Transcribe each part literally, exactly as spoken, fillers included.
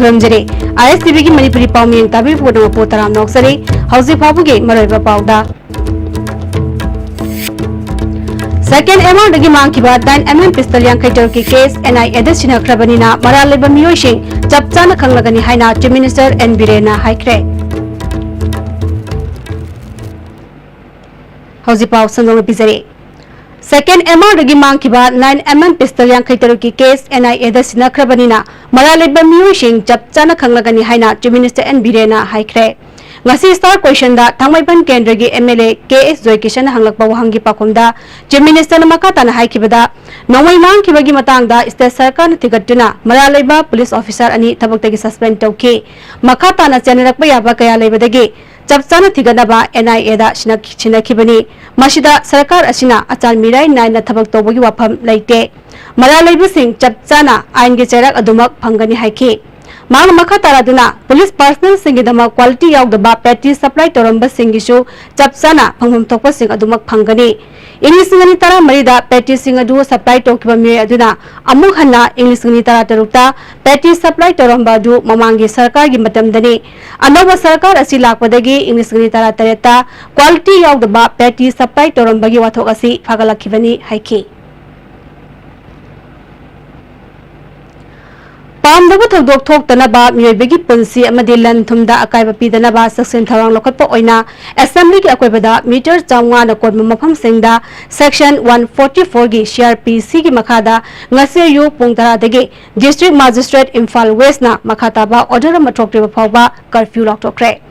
ꯈꯨꯔꯨꯝꯖꯔꯤ꯫ ꯑꯥꯏ ꯑꯦꯁ T ꯚꯤꯒꯤ ꯃꯅꯤꯄꯨꯔꯤ ꯄꯥꯎꯃꯤ ꯇꯥꯕꯤꯕ ꯄꯨꯝꯅꯃꯛꯄꯨ ꯇꯔꯥꯝꯅ ꯑꯣꯛꯆꯔꯤ꯫ ꯍꯧꯖꯤꯛ ꯐꯥꯎꯕꯒꯤ ꯃꯔꯨꯑꯣꯏꯕ ꯄꯥꯎꯗ, ꯁꯦꯀꯦꯟ ꯑꯦꯝ ꯑꯥꯔꯗꯒꯤ ꯃꯥꯡꯈꯤꯕ ꯅꯥꯏꯟ ꯑꯦꯝ ꯑꯦꯝ ꯄꯤꯁꯇꯜ ꯌꯥꯡꯈꯩ ꯇꯔꯨꯛꯀꯤ ꯀꯦꯁ ꯑꯦꯟ ꯑꯥꯏ ꯑꯦꯗ ꯁꯤꯟꯅꯈ꯭ꯔꯕꯅꯤꯅ ꯃꯔꯥꯜ ꯂꯩꯕ ꯃꯤꯑꯣꯏꯁꯤꯡ ꯆꯞ ꯆꯥꯅ ꯈꯪꯂꯒꯅꯤ ꯍꯥꯏꯅ ꯆꯤꯐ ꯃꯤꯅꯤꯁꯇꯔ ꯑꯦꯟ ꯕꯤꯔꯦꯟꯅ ꯍꯥꯏꯈ꯭ꯔꯦ꯫ ꯍꯧꯖꯤꯛ ꯄꯥꯎ ꯁꯟꯗꯣꯛꯅ ꯄꯤꯖꯔꯤ꯫ ꯁꯦꯀꯦꯟ ꯑꯦꯝ ꯑꯥꯔꯗꯒꯤ ꯃꯥꯡꯈꯤꯕ ꯅꯥꯏꯟ ꯑꯦꯝ ꯑꯦꯝ ꯄꯤꯁꯇꯜ ꯌꯥꯡꯈꯩ ꯇꯔꯨꯛꯀꯤ ꯀꯦꯁ ꯑꯦꯟ ꯑꯥꯏ ꯑꯦꯗ ꯁꯤꯟꯅꯈ꯭ꯔꯕꯅꯤꯅ ꯃꯔꯥꯜ ꯂꯩꯕ ꯃꯤꯑꯣꯏꯁꯤꯡ ꯆꯞ ꯆꯥꯅ ꯈꯪꯂꯒꯅꯤ ꯍꯥꯏꯅ ꯆꯤꯐ ꯃꯤꯅꯤꯁꯇꯔ ꯑꯦꯟ ꯕꯤꯔꯦꯟꯅ ꯍꯥꯏꯈ꯭ꯔꯦ꯫ ꯉꯁꯤ ꯁ꯭ꯇꯥꯔ ꯀ꯭ꯋꯦꯁꯟꯗ ꯊꯥꯡꯃꯩꯕꯟ ꯀꯦꯟꯗ꯭ꯔꯒꯤ M L A K S ꯖꯣꯏꯀꯤꯁꯟꯅ ꯍꯪꯂꯛꯄ ꯋꯥꯍꯪꯒꯤ ꯄꯥꯎꯈꯨꯝꯗ ꯆꯤꯐ ꯃꯤꯅꯤꯁꯇꯔꯅ ꯃꯈꯥ ꯇꯥꯅ ꯍꯥꯏꯈꯤꯕꯗ, ꯅꯣꯡꯃꯩ ꯃꯥꯡꯈꯤꯕꯒꯤ ꯃꯇꯥꯡꯗ ꯁ꯭ꯇꯦꯠ ꯁꯔꯀꯥꯔꯅ ꯊꯤꯒꯠꯇꯨꯅ ꯃꯔꯥꯜ ꯂꯩꯕ ꯄꯨꯂꯤꯁ ꯑꯣꯐꯤꯁꯥꯔ ꯑꯅꯤ ꯊꯕꯛꯇꯒꯤ ꯁꯁꯄꯦꯟ ꯇꯧꯈꯤ꯫ ꯃꯈꯥ ꯇꯥꯅ ꯆꯦꯟꯅꯔꯛꯄ ꯌꯥꯕ ꯀꯌꯥ ꯂꯩꯕꯗꯒꯤ ꯆꯞ ꯆꯥꯅ ꯊꯤꯒꯠꯅꯕ ꯑꯦꯟ ꯑꯥꯏ ꯑꯦꯗ ꯁꯤꯟꯅꯈꯤꯕꯅꯤ꯫ ꯃꯁꯤꯗ ꯁꯔꯀꯥꯔ ꯑꯁꯤꯅ ꯑꯆꯥꯟ ꯃꯤꯔꯥꯏ ꯅꯥꯏꯅ ꯊꯕꯛ ꯇꯧꯕꯒꯤ ꯋꯥꯐꯝ ꯂꯩꯇꯦ꯫ ꯃꯔꯥꯜ ꯂꯩꯕꯁꯤꯡ ꯆꯞ ꯆꯥꯅ ꯑꯥꯏꯟꯒꯤ ꯆꯩꯔꯥꯛ ꯑꯗꯨꯃꯛ ꯐꯪꯒꯅꯤ ꯍꯥꯏꯈꯤ꯫ ꯃꯍꯥꯛꯅ ꯃꯈꯥ ꯇꯥꯔꯗꯨꯅ ꯄꯨꯂꯤꯁ ꯄꯥꯔꯁꯅꯦꯜꯁꯤꯡꯒꯤꯗꯃꯛ ꯀ꯭ꯋꯥꯂꯤꯇꯤ ꯌꯥꯎꯗꯕ ꯄꯦꯇꯤ ꯁꯄ꯭ꯂꯥꯏ ꯇꯧꯔꯝꯕꯁꯤꯡꯒꯤꯁꯨ ꯆꯞ ꯆꯥꯅ ꯐꯪꯐꯝ ꯊꯣꯛꯄꯁꯤꯡ ꯑꯗꯨꯃꯛ ꯐꯪꯒꯅꯤ꯫ ꯏꯪ ꯂꯤꯁꯤꯡ ꯑꯅꯤ ꯇꯔꯥꯃꯔꯤꯗ ꯄꯦꯇꯤꯁꯤꯡ ꯑꯗꯨ ꯁꯄ꯭ꯂꯥꯏ ꯇꯧꯈꯤꯕ ꯃꯤꯑꯣꯏ ꯑꯗꯨꯅ ꯑꯃꯨꯛ ꯍꯟꯅ ꯏꯪ ꯂꯤꯁꯤꯡ ꯑꯅꯤ ꯇꯔꯥꯇꯔꯨꯛꯇ ꯄꯦꯇꯤ ꯁꯄ꯭ꯂꯥꯏ ꯇꯧꯔꯝꯕ ꯑꯗꯨ ꯃꯃꯥꯡꯒꯤ ꯁꯔꯀꯥꯔꯒꯤ ꯃꯇꯝꯗꯅꯤ꯫ ꯑꯅꯧꯕ ꯁꯔꯀꯥꯔ ꯑꯁꯤ ꯂꯥꯛꯄꯗꯒꯤ ꯏꯪ ꯂꯤꯁꯤꯡ ꯑꯅꯤ ꯇꯔꯥꯇꯔꯦꯠꯇ ꯀ꯭ꯋꯥꯂꯤꯇꯤ ꯌꯥꯎꯗꯕ ꯄꯦꯇꯤ ꯁꯄ꯭ꯂꯥꯏ ꯇꯧꯔꯝꯕꯒꯤ ꯋꯥꯊꯣꯛ ꯑꯁꯤ ꯐꯒꯠꯂꯛꯈꯤꯕꯅꯤ ꯍꯥꯏꯈꯤ꯫ ꯄꯥꯝꯗꯕ ꯊꯧꯗꯣꯛ ꯊꯣꯛꯇꯅꯕ, ꯃꯤꯑꯣꯏꯕꯒꯤ ꯄꯨꯟꯁꯤ ꯑꯃꯗꯤ ꯂꯟ ꯊꯨꯝꯗ ꯑꯀꯥꯏꯕ ꯄꯤꯗꯅꯕ ꯆꯦꯛꯁꯤꯟ ꯊꯧꯔꯥꯡ ꯂꯧꯈꯠꯄ ꯑꯣꯏꯅ ꯑꯦꯁꯦꯝꯕ꯭ꯂꯤꯒꯤ ꯑꯀꯣꯏꯕꯗ ꯃꯤꯇꯔ ꯆꯥꯝꯃꯉꯥꯅ ꯀꯣꯟꯕ ꯃꯐꯝꯁꯤꯡꯗ ꯁꯦꯛꯁꯟ ꯋꯥꯟ ꯐꯣꯔꯇꯤ ꯐꯣꯔꯒꯤ ꯁꯤ ꯑꯥꯔ ꯄꯤ ꯁꯤꯒꯤ ꯃꯈꯥꯗ ꯉꯁꯤ ꯑꯌꯨꯛ ꯄꯨꯡ ꯇꯔꯥꯗꯒꯤ ꯗꯤꯁꯇ꯭ꯔꯤꯛ ꯃꯦꯖꯤꯁꯇ꯭ꯔꯦꯠ ꯏꯝꯐꯥꯜ ꯋꯦꯁꯅ ꯃꯈꯥ ꯇꯥꯕ ꯑꯣꯔꯗꯔ ꯑꯃ ꯊꯣꯛꯇ꯭ꯔꯤꯕ ꯐꯥꯎꯕ ꯀꯔꯐ꯭ꯌꯨ ꯂꯥꯎꯊꯣꯛꯈ꯭ꯔꯦ꯫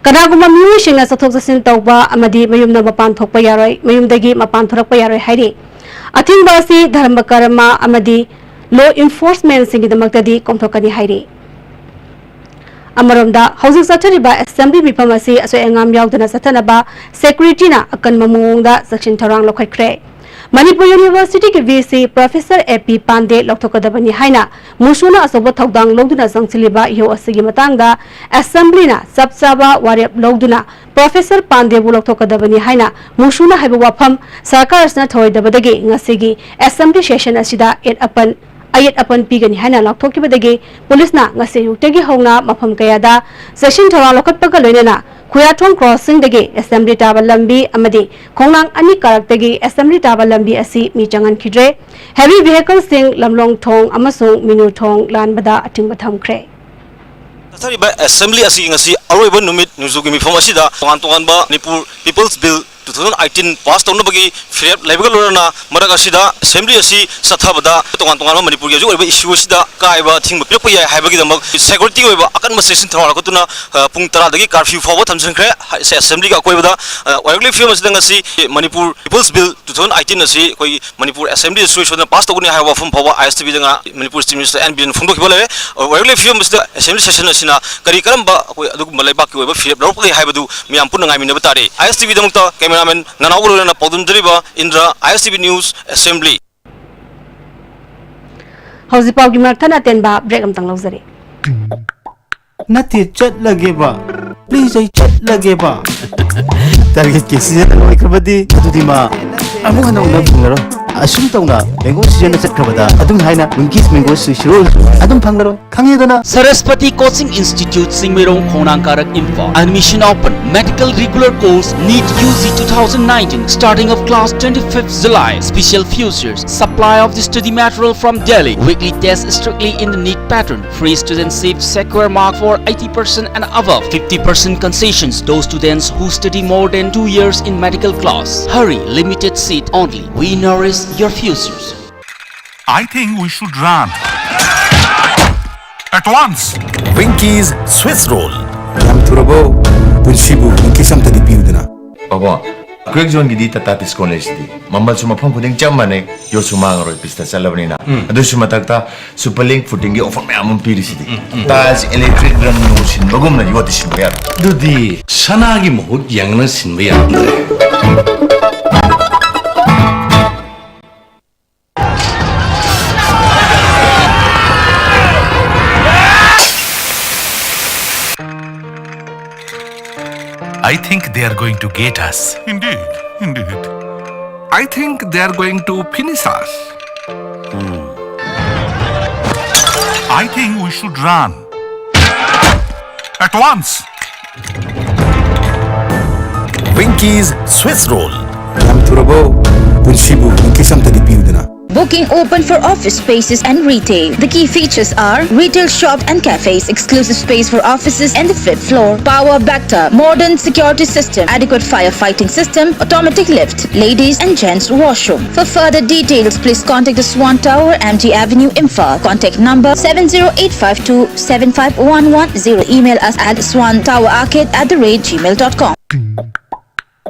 ꯀꯅꯥꯒꯨꯝꯕ ꯃꯤꯑꯣꯏꯁꯤꯡꯅ ꯆꯠꯊꯣꯛ ꯆꯠꯁꯤꯟ ꯇꯧꯕ ꯑꯃꯗꯤ ꯃꯌꯨꯝꯗ ꯃꯄꯥꯟ ꯊꯣꯛꯄ ꯌꯥꯔꯣꯏ, ꯃꯌꯨꯝꯗꯒꯤ ꯃꯄꯥꯟ ꯊꯣꯔꯛꯄ ꯌꯥꯔꯣꯏ ꯍꯥꯏꯔꯤ꯫ ꯑꯊꯤꯡꯕ ꯑꯁꯤ ꯙꯔꯃ ꯀꯔꯃ ꯑꯃꯗꯤ ꯂꯣ ꯏꯟꯐꯣꯔꯁꯃꯦꯟꯁꯤꯡꯒꯤꯗꯃꯛꯇꯗꯤ ꯀꯣꯝꯊꯣꯛꯀꯅꯤ ꯍꯥꯏꯔꯤ꯫ ꯑꯃꯔꯣꯝꯗ, ꯍꯧꯖꯤꯛ ꯆꯠꯊꯔꯤꯕ ꯑꯦꯁꯦꯝꯕ꯭ꯂꯤ ꯃꯤꯐꯝ ꯑꯁꯤ ꯑꯁꯣꯏ ꯑꯉꯥꯝ ꯌꯥꯎꯗꯅ ꯆꯠꯊꯅꯕ ꯁꯦꯀ꯭ꯌꯨꯔꯤꯇꯤꯅ ꯑꯀꯟꯕ ꯃꯑꯣꯡꯗ ꯆꯦꯛꯁꯤꯟ ꯊꯧꯔꯥꯡ ꯂꯧꯈꯠꯈ꯭ꯔꯦ꯫ ꯃꯅꯤꯄꯨꯔ ꯌꯨꯅꯤꯚꯔꯁꯤꯇꯤꯒꯤ ꯚꯤ ꯁꯤ ꯄ꯭ꯔꯣꯐꯦꯁꯔ ꯑꯦ ꯄꯤ ꯄꯥꯟꯗꯦ ꯂꯧꯊꯣꯛꯀꯗꯕꯅꯤ ꯍꯥꯏꯅ ꯃꯨꯁꯨꯅ ꯑꯆꯧꯕ ꯊꯧꯗꯥꯡ ꯂꯧꯗꯨꯅ ꯆꯪꯁꯤꯜꯂꯤꯕ ꯏꯍꯧ ꯑꯁꯤꯒꯤ ꯃꯇꯥꯡꯗ ꯑꯦꯁꯦꯝꯕ꯭ꯂꯤꯅ ꯆꯞ ꯆꯥꯕ ꯋꯥꯔꯦꯞ ꯂꯧꯗꯨꯅ ꯄ꯭ꯔꯣꯐꯦꯁꯔ ꯄꯥꯟꯗꯦꯕꯨ ꯂꯧꯊꯣꯛꯀꯗꯕꯅꯤ ꯍꯥꯏꯅ ꯃꯨꯁꯨꯅ ꯍꯥꯏꯕ ꯋꯥꯐꯝ ꯁꯔꯀꯥꯔ ꯑꯁꯤꯅ ꯊꯧꯑꯣꯏꯗꯕꯗꯒꯤ ꯉꯁꯤꯒꯤ ꯑꯦꯁꯦꯝꯕ꯭ꯂꯤ ꯁꯦꯁꯟ ꯑꯁꯤꯗ ꯏꯠ ꯑꯄꯟ ꯑꯌꯦꯠ ꯑꯄꯟ ꯄꯤꯒꯅꯤ ꯍꯥꯏꯅ ꯂꯥꯎꯊꯣꯛꯈꯤꯕꯗꯒꯤ ꯄꯨꯂꯤꯁꯅ ꯉꯁꯤ ꯑꯌꯨꯛꯇꯒꯤ ꯍꯧꯅ ꯃꯐꯝ ꯀꯌꯥꯗ ꯆꯦꯛꯁꯤꯟ ꯊꯧꯔꯥꯡ ꯂꯧꯈꯠꯄꯒ ꯂꯣꯏꯅꯅ ꯈꯨꯌꯥꯊꯣꯡ ꯀ꯭ꯔꯣꯁꯤꯡꯗꯒꯤ ꯑꯦꯁꯦꯝꯕ꯭ꯂꯤ ꯇꯥꯕ ꯂꯝꯕꯤ ꯑꯃꯗꯤ ꯈꯣꯡꯅꯥꯡ ꯑꯅꯤ ꯀꯥꯔꯛꯇꯒꯤ ꯑꯦꯁꯦꯝꯕ꯭ꯂꯤ ꯇꯥꯕ ꯂꯝꯕꯤ ꯑꯁꯤ ꯃꯤ ꯆꯪꯍꯟꯈꯤꯗ꯭ꯔꯦ꯫ ꯍꯦꯚꯤ ꯚꯤꯍꯤꯀꯜꯁꯤꯡ ꯂꯝꯂꯣꯡ ꯊꯣꯡ ꯑꯃꯁꯨꯡ ꯃꯤꯅꯨ ꯊꯣꯡ ꯂꯥꯟꯕꯗ ꯑꯊꯤꯡꯕ ꯊꯝꯈ꯭ꯔꯦ꯫ ꯆꯠꯊꯔꯤꯕ ꯑꯦꯁꯦꯝꯕ꯭ꯂꯤ ꯑꯁꯤꯒꯤ ꯉꯁꯤ ꯑꯔꯣꯏꯕ ꯅꯨꯃꯤꯠ ꯅꯣꯡꯖꯨꯒꯤ ꯃꯤꯐꯝ ꯑꯁꯤꯗ ꯇꯣꯉꯥꯟ ꯇꯣꯉꯥꯟꯕ Manipur people's bill two thousand eighteen pass ꯇꯧꯅꯕꯒꯤ ꯐꯤꯔꯦꯞ ꯂꯩꯕꯒ ꯂꯣꯏꯅꯅ ꯃꯔꯛ ꯑꯁꯤꯗ ꯑꯦꯁꯦꯝꯕ꯭ꯂꯤ ꯑꯁꯤ ꯆꯠꯊꯕꯗ ꯇꯣꯉꯥꯟ ꯇꯣꯉꯥꯟꯕ ꯃꯅꯤꯄꯨꯔꯒꯤ ꯍꯧꯖꯤꯛ ꯑꯣꯏꯔꯤꯕ ꯏꯁꯨ ꯑꯁꯤꯗ ꯑꯀꯥꯏꯕ ꯑꯊꯤꯡꯕ ꯄꯤꯔꯛꯄ ꯌꯥꯏ ꯍꯥꯏꯕꯒꯤꯗꯃꯛ ꯁꯦꯀ꯭ꯌꯨꯔꯤꯇꯤ ꯑꯣꯏꯕ ꯑꯀꯟꯕ ꯆꯦꯛꯁꯤꯟ ꯊꯧꯔꯥꯡ ꯂꯧꯈꯠꯇꯨꯅ, ꯑ, ꯄꯨꯡ ꯇꯔꯥꯗꯒꯤ ꯀꯥꯔꯐ꯭ꯌꯨ ꯐꯥꯎꯕ ꯊꯝꯖꯤꯟꯈ꯭ꯔꯦ꯫ ꯍꯥꯏ-, ꯁꯦ ꯑꯦꯁꯦꯝꯕ꯭ꯂꯤꯒꯤ ꯑꯀꯣꯏꯕꯗ, ꯑ, ꯋꯥꯌꯦꯜꯒꯤ ꯐꯤꯕꯝ ꯑꯁꯤꯗ ꯉꯁꯤ Manipur people's bill two thousand eighteen ꯑꯁꯤ ꯑꯩꯈꯣꯏ ꯃꯅꯤꯄꯨꯔ ꯑꯦꯁꯦꯝꯕ꯭ꯂꯤ ꯁꯣꯏ ꯁꯣꯏꯗꯅ ꯄꯥꯁ ꯇꯧꯒꯅꯤ ꯍꯥꯏꯕ ꯋꯥꯐꯝ ꯐꯥꯎꯕ ꯑꯥꯏ ꯑꯦꯁ ꯇꯤ ꯚꯤꯗ ꯉꯥ-, Manipur chief minister N Biren ꯐꯣꯡꯗꯣꯛꯈꯤꯕ ꯂꯩꯔꯦ꯫ ꯑ, ꯋꯥꯌꯦꯜꯒꯤ ꯐꯤꯕꯝ ꯑꯁꯤꯗ ꯑꯦꯁꯦꯝꯕ꯭ꯂꯤ ꯁꯦꯁꯟ ꯑꯁꯤꯅ ꯀꯔꯤ ꯀꯔꯝꯕ ꯑꯩꯈꯣꯏ ꯑꯗꯨꯒꯨꯝꯕ ꯂꯩꯕꯥꯛꯀꯤ ꯑꯣꯏꯕ ꯐꯤꯔꯦꯞ ꯂꯧꯔꯛꯄꯒꯦ ꯍꯥꯏꯕꯗꯨ ꯃꯤꯌꯥꯝ ꯄꯨꯟꯅ ꯉꯥꯏꯃꯤꯟꯅꯕ ꯇꯥꯔꯦ꯫ ꯑꯥꯏ ꯑꯦꯁ ꯇꯤ ꯚꯤꯗꯃꯛꯇ ꯀꯦꯃꯦꯔꯥꯃꯦꯟ ꯅꯅꯥꯎꯒ ꯂꯣꯏꯅꯅ ꯄꯥꯎꯗꯝꯖꯔꯤꯕ ꯏꯟꯗ꯭ꯔ, ꯑꯥꯏ ꯑꯦꯁ ꯇꯤ ꯚꯤ ꯅ꯭ꯌꯨꯁ, ꯑꯦꯁꯦꯝꯕ꯭ꯂꯤ꯫ ꯍꯧꯖꯤꯛ ꯄꯥꯎꯒꯤ ꯃꯔꯛ ꯊꯠꯅ ꯑꯇꯦꯟꯕ ꯕ꯭ꯔꯦꯛ ꯑꯝꯇꯪ ꯂꯧꯖꯔꯤ꯫ ꯅꯠꯇꯦ, ꯆꯠꯂꯒꯦꯕ꯫ ꯄ꯭ꯂꯤꯖ, ꯑꯩ ꯆꯠꯂꯒꯦꯕ꯫ ꯇꯥꯔꯒꯦꯠꯀꯤ ꯁꯤꯖꯟ ꯂꯣꯏꯈ꯭ꯔꯕꯗꯤ ꯑꯗꯨꯗꯤ ꯃꯥ ꯑꯃꯨꯛ ꯍꯟꯅ ꯎꯅꯕ ꯐꯪꯂꯔꯣꯏ꯫ ꯑꯁꯨꯝ ꯇꯧꯅ ꯃꯦꯡꯒꯣ ꯁꯤꯖꯟ ꯆꯠꯈ꯭ꯔꯕꯗ ꯑꯗꯨꯝ ꯍꯥꯏꯅ ꯋꯤꯡꯀꯤꯁ ꯃꯦꯡꯒꯣ ꯁ꯭ꯋꯤꯁ ꯍꯤꯔꯣ ꯑꯗꯨꯝ ꯐꯪꯂꯔꯣꯏ꯫ ꯈꯪꯉꯦꯗꯅ? Saraswati Coaching Institute, Singmeirong, Khongnang Karak, Imphal. Admission open. Medical regular course, NEET U G two thousand nineteen. Starting of class twenty-fifth July. Special features, supply of the study material from Delhi. Weekly test strictly in the NEET pattern. Free student seat secure mark for eighty percent and above. Fifty percent concessions. Those students who study more than two years in medical class. Hurry, limited seat only. We nourish your futures. I think we should run. At once. Winky's Swiss Roll. ꯌꯥꯝ ꯊꯨꯔꯕꯣ? ꯄꯨꯟꯁꯤꯕꯨ ꯋꯤꯡꯀꯤꯁ ꯑꯝꯇꯗꯤ ꯄꯤꯌꯨꯗꯅ꯫ ꯄꯥꯕꯣ, ꯀ꯭ꯔꯦꯛ ꯖꯣꯟꯒꯤꯗꯤ ꯇꯥꯇꯥ ꯇꯤꯁꯀꯣꯟ ꯂꯩꯁꯤꯗꯤ꯫ ꯃꯃꯜꯁꯨ ꯃꯐꯝ ꯈꯨꯗꯤꯡ ꯆꯞ ꯃꯥꯟꯅꯩ, ꯌꯣꯠꯁꯨ ꯃꯥꯡꯉꯔꯣꯏ ꯄꯤꯁꯇ ꯆꯠꯂꯕꯅꯤꯅ꯫ ꯎꯝ꯫ ꯑꯗꯨꯁꯨ ꯃꯊꯛꯇ super link ꯐꯨꯇꯤꯡꯒꯤ offer ꯃꯌꯥꯝ ꯑꯃ ꯄꯤꯔꯤꯁꯤꯗꯤ꯫ ꯎꯝ, ꯎꯝ꯫ ꯇꯥꯏꯜꯁ ꯏꯂꯦꯛꯇ꯭ꯔꯤꯛ ꯔꯪ ꯅꯨꯡ ꯁꯤꯟꯕꯒꯨꯝꯅ ꯌꯣꯠꯇꯤ ꯁꯤꯟꯕ ꯌꯥꯔꯣꯏ꯫ ꯑꯗꯨꯗꯤ ꯁꯅꯥꯒꯤ ꯃꯍꯨꯠ ꯌꯦꯡꯅ ꯁꯤꯟꯕ ꯌꯥꯔꯝꯗ꯭ꯔꯦ꯫ I think they are going to get us. Indeed, indeed. I think they are going to finish us. Hmm. I think we should run. At once. Winky's Swiss Roll. ꯌꯥꯝ ꯊꯨꯔꯕꯣ? ꯄꯨꯟꯁꯤꯕꯨ Winky's ꯑꯝꯇꯗꯤ ꯄꯤꯌꯨꯗꯅ꯫ Booking open for office spaces and retail. The key features are retail shop and cafes, exclusive space for offices and the fifth floor, power backup, modern security system, adequate firefighting system, automatic lift, ladies and gents washroom. For further details, please contact the Swan Tower, M G Avenue, Imphal. Contact number seven zero eight five two seven five one one zero. Email us at swan tower arcade at the rate gmail dot com.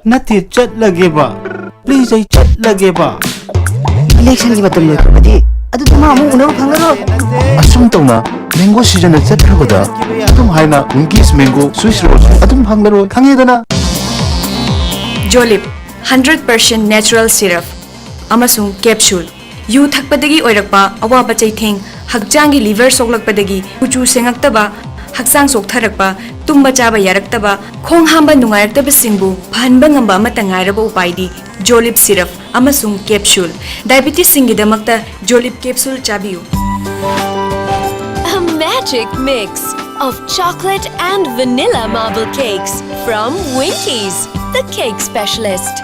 ꯅꯠꯇꯦ, ꯆꯠꯂꯒꯦꯕ꯫ Please, ꯑꯩ ꯆꯠꯂꯒꯦꯕ꯫ ꯏꯂꯦꯛꯁꯟꯒꯤ ꯃꯇꯝ ꯂꯣꯏꯈ꯭ꯔꯕꯗꯤ ꯑꯗꯨꯗꯤ ꯃꯥ ꯑꯃꯨꯛ ꯎꯅꯕ ꯐꯪꯉꯔꯣꯏ꯫ ꯑꯁꯨꯝ ꯇꯧꯅ ꯃꯦꯡꯒꯣ ꯁꯤꯖꯟꯗ ꯆꯠꯈ꯭ꯔꯕꯗ ꯑꯗꯨꯝ ꯍꯥꯏꯅ ꯋꯤꯡꯀꯤꯁ ꯃꯦꯡꯒꯣ ꯁ꯭ꯋꯤꯁ ꯔꯣꯜꯁ ꯑꯗꯨꯝ ꯐꯪꯂꯔꯣꯏ, ꯈꯪꯉꯦꯗꯅ꯫ ꯖꯣꯂꯤꯞ ꯍꯟꯗ꯭ꯔꯦꯠ ꯄꯥꯔꯁꯦꯟ ꯅꯦꯆꯔꯦꯜ ꯁꯤꯔꯞ ꯑꯃꯁꯨꯡ ꯀꯦꯞꯁꯨꯜ꯫ ꯌꯨ ꯊꯛꯄꯗꯒꯤ ꯑꯣꯏꯔꯛꯄ ꯑꯋꯥꯕ ꯆꯩꯊꯦꯡ, ꯍꯛꯆꯥꯡꯒꯤ ꯂꯤꯚꯔ ꯁꯣꯛꯂꯛꯄꯗꯒꯤ ꯀꯨꯆꯨ ꯁꯦꯡꯉꯛꯇꯕ, ꯍꯛꯆꯥꯡ ꯆꯣꯛꯊꯔꯛꯄ, ꯇꯨꯝꯕ ꯆꯥꯕ ꯌꯥꯔꯛꯇꯕ, ꯈꯣꯡ ꯍꯥꯝꯕ ꯅꯨꯡꯉꯥꯏꯔꯛꯇꯕꯁꯤꯡꯕꯨ ꯐꯍꯟꯕ ꯉꯝꯕ ꯑꯃꯠꯇ ꯉꯥꯏꯔꯕ ꯎꯄꯥꯏꯗꯤ ꯖꯣꯂꯤꯞ ꯁꯤꯔꯞ ꯑꯃꯁꯨꯡ ꯀꯦꯞꯁꯨꯜ꯫ ꯗꯥꯏꯕꯤꯇꯤꯁꯁꯤꯡꯒꯤꯗꯃꯛꯇ ꯖꯣꯂꯤꯞ ꯀꯦꯞꯁꯨꯜ ꯆꯥꯕꯤꯌꯨ꯫ A magic mix of chocolate and vanilla marble cakes from Winkies, the cake specialist.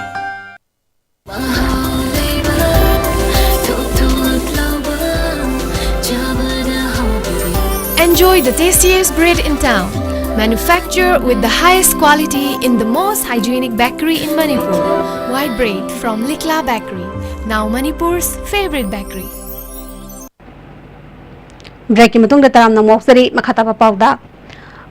Enjoy the tastiest bread in town. Manufactured with the highest quality in the most hygienic bakery in Manipur. White bread from Likla Bakery, now Manipur's favorite bakery. ꯕ꯭ꯔꯦꯛꯀꯤ ꯃꯇꯨꯡꯗ ꯇꯔꯥꯝꯅ ꯑꯃꯨꯛ ꯑꯣꯛꯆꯔꯤ꯫ ꯃꯈꯥ ꯇꯥꯕ ꯄꯥꯎꯗ,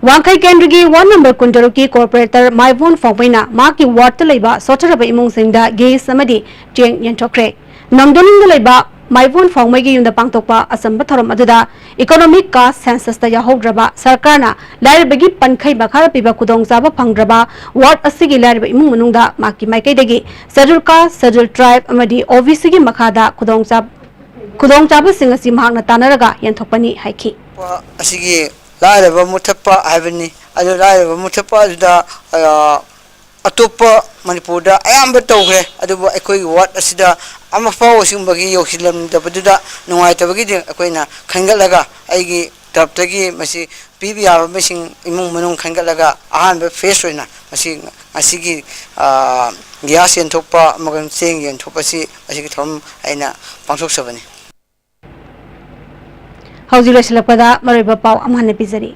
ꯋꯥꯡꯈꯩ ꯀꯦꯟꯗ꯭ꯔꯒꯤ ward number ꯀꯨꯟꯇꯔꯨꯛꯀꯤ ꯀꯣꯔꯄꯣꯔꯦꯇꯔ ꯃꯥꯏꯕꯣꯟ ꯐꯥꯎꯃꯩꯅ ꯃꯍꯥꯛꯀꯤ ꯋꯥꯔꯗꯇ ꯂꯩꯕ ꯁꯣꯠꯊꯔꯕ ꯏꯃꯨꯡꯁꯤꯡꯗ ꯒꯦꯁ ꯑꯃꯗꯤ ꯆꯦꯡ ꯌꯦꯟꯊꯣꯛꯈ꯭ꯔꯦ꯫ ꯅꯝꯗꯣꯅꯤꯡꯗ ꯂꯩꯕ ꯃꯥꯏꯕꯣꯟ ꯐꯥꯎꯃꯩꯒꯤ ꯌꯨꯝꯗ ꯄꯥꯡꯊꯣꯛꯄ ꯑꯆꯝꯕ ꯊꯧꯔꯝ ꯑꯗꯨꯗ ꯏꯀꯣꯅꯣꯃꯤꯛ ꯀꯥꯁ ꯁꯦꯟꯁꯁꯇ ꯌꯥꯎꯍꯧꯗ꯭ꯔꯕ, ꯁꯔꯀꯥꯔꯅ ꯂꯥꯏꯔꯕꯒꯤ ꯄꯟꯈꯩ ꯃꯈꯥꯗ ꯄꯤꯕ ꯈꯨꯗꯣꯡꯆꯥꯕ ꯐꯪꯗ꯭ꯔꯕ ꯋꯥꯔꯗ ꯑꯁꯤꯒꯤ ꯂꯥꯏꯔꯕ ꯏꯃꯨꯡ ꯃꯅꯨꯡꯗ ꯃꯍꯥꯛꯀꯤ ꯃꯥꯏꯀꯩꯗꯒꯤ ꯁꯦꯗ꯭ꯌꯨꯜ ꯀꯥꯁ, ꯁꯦꯗ꯭ꯌꯨꯜ ꯇ꯭ꯔꯥꯏꯕ ꯑꯃꯗꯤ ꯑꯣ ꯕꯤ ꯁꯤꯒꯤ ꯃꯈꯥꯗ ꯈꯨꯗꯣꯡꯆꯥ-, ꯈꯨꯗꯣꯡꯆꯥꯕꯁꯤꯡ ꯑꯁꯤ ꯃꯍꯥꯛꯅ ꯇꯥꯟꯅꯔꯒ ꯌꯦꯟꯊꯣꯛꯄꯅꯤ ꯍꯥꯏꯈꯤ꯫ ꯑꯁꯤꯒꯤ ꯂꯥꯏꯔꯕ ꯃꯨꯊꯠꯄ ꯍꯥꯏꯕꯅꯤ꯫ ꯑꯗꯨ ꯂꯥꯏꯔꯕ ꯃꯨꯊꯠꯄ ꯑꯗꯨꯗ, ꯑ, ꯑꯇꯣꯞꯄ ꯃꯅꯤꯄꯨꯔꯗ ꯑꯌꯥꯝꯕ ꯇꯧꯈ꯭ꯔꯦ, ꯑꯗꯨꯕꯨ ꯑꯩꯈꯣꯏꯒꯤ ꯋꯥꯔꯗ ꯑꯁꯤꯗ ꯑꯃꯐꯥꯎ ꯑꯁꯤꯒꯨꯝꯕꯒꯤ ꯌꯧꯁꯤꯜꯂꯝꯗꯕꯗꯨꯗ ꯅꯨꯡꯉꯥꯏꯇꯕꯒꯤꯗꯤ ꯑꯩꯈꯣꯏꯅ ꯈꯟꯒꯠꯂꯒ ꯑꯩꯒꯤ ꯇꯔꯞꯇꯒꯤ ꯃꯁꯤ ꯄꯤꯕ ꯌꯥꯕ ꯃꯁꯤꯡ ꯏꯃꯨꯡ ꯃꯅꯨꯡ ꯈꯟꯒꯠꯂꯒ ꯑꯍꯥꯟꯕ ꯐꯦꯁ ꯑꯣꯏꯅ ꯃꯁꯤ ꯉꯁꯤꯒꯤ ꯒ꯭ꯌꯥꯁ ꯌꯦꯟꯊꯣꯛꯄ ꯑꯃꯒ ꯆꯦꯡ ꯌꯦꯟꯊꯣꯛꯄꯁꯤ ꯑꯁꯤꯒꯤ ꯊꯧꯔꯝ ꯑꯩꯅ ꯄꯥꯡꯊꯣꯛꯆꯕꯅꯤ꯫ ꯍꯧꯖꯤꯛ ꯂꯣꯏꯁꯤꯜꯂꯛꯄꯗ ꯃꯔꯨꯑꯣꯏꯕ ꯄꯥꯎ ꯑꯃꯨꯛ ꯍꯟꯅ ꯄꯤꯖꯔꯤ꯫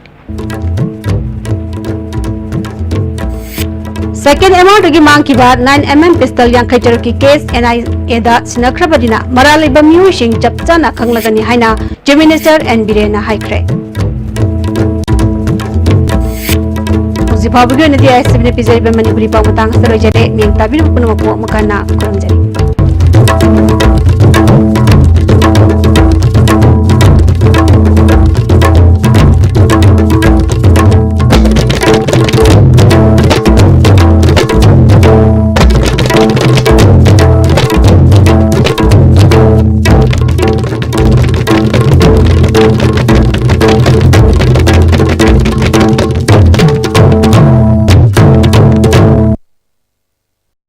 ꯁꯦꯀꯦꯟ ꯑꯦꯝ ꯑꯥꯔꯗꯒꯤ ꯃꯥꯡꯈꯤꯕ ꯅꯥꯏꯟ ꯑꯦꯝ ꯑꯦꯝ ꯄꯤꯁꯇꯜ ꯌꯥꯡꯈꯩ ꯇꯔꯨꯛꯀꯤ ꯀꯦꯁ ꯑꯦꯟ ꯑꯥꯏ ꯑꯦꯗ ꯁꯤꯟꯅꯈ꯭ꯔꯕꯅꯤꯅ ꯃꯔꯥꯜ ꯂꯩꯕ ꯃꯤꯑꯣꯏꯁꯤꯡ ꯆꯞ ꯆꯥꯅ ꯈꯪꯂꯒꯅꯤ ꯍꯥꯏꯅ ꯆꯤꯐ ꯃꯤꯅꯤꯁꯇꯔ ꯑꯦꯟ ꯕꯤꯔꯦꯟꯅ ꯍꯥꯏꯈ꯭ꯔꯦ꯫ ꯍꯧꯖꯤꯛ ꯐꯥꯎꯕꯒꯤ ꯑꯣꯏꯅꯗꯤ ꯑꯥꯏ ꯑꯦꯁ ꯇꯤꯚꯤꯅ ꯄꯤꯖꯔꯤꯕ ꯃꯅꯤꯄꯨꯔꯤ ꯄꯥꯎ ꯃꯇꯥꯡ ꯑꯁꯤꯗ ꯂꯣꯏꯖꯔꯦ꯫ ꯃꯤꯌꯦꯡ ꯇꯥꯕꯤꯔꯤꯕ ꯄꯨꯝꯅꯃꯛꯄꯨ ꯑꯃꯨꯛ ꯍꯟꯅ ꯈꯨꯔꯨꯝꯖꯔꯤ꯫